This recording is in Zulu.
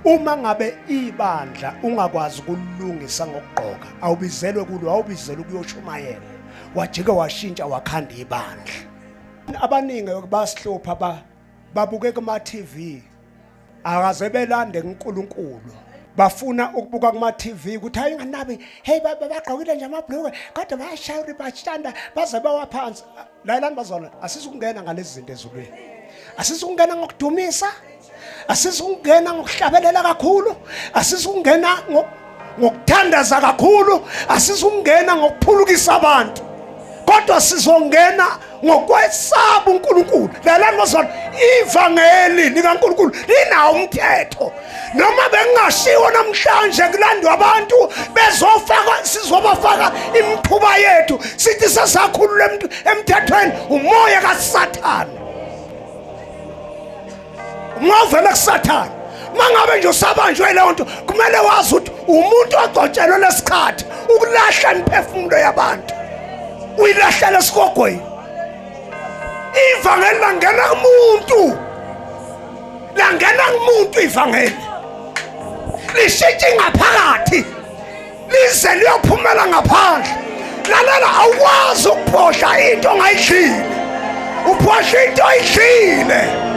Uma ngabe ibandla ungakwazi ukulungisa ngokugqoka, awubizelwe kulo, awubizelwe ukuyoshumayela. Wajike washintsha wakhanda ibandla. Abaningi basihlupha ba babuke kuma TV akaze belande kuNkulunkulu. Bafuna ukubuka kuma TV ukuthi hayi nganabi, hey bagqokile nje amabhlukwe kodwa bayashaya bashanda baze bawa phansi. Lalelani bazalwane, asizukungena ngalezi zinto ezulwini. Asizukungena ngokudumisa, asizukungena ngokuhlabelela kakhulu, asizukungena ngokuthandaza kakhulu, asizukungena ngokuphulukisa abantu. Kodwa sizongena ngokwesaba uNkulunkulu. Lalelani bazalwane, ivangeli likaNkulunkulu linawo umthetho. Noma bengingashiwo namhlanje kulandwa abantu bezofaka, sizobafaka imikhuba yethu sithi sesakhulula emthethweni. Umoya kaSathane, umoya uvela kuSathane. Mangabe nje usabanjwe leyo nto, kumele wazi ukuthi umuntu ogcotshelwe lesikhathi ukulahla imiphefumulo yabantu, uyilahlela esigogweni. Ivangeli langena kumuntu, langena kumuntu ivangeli lishintshe ngaphakathi lize liyophumela ngaphandle. Lalela, awukwazi ukuphohla into ongayidlile, uphohla into oyidlile.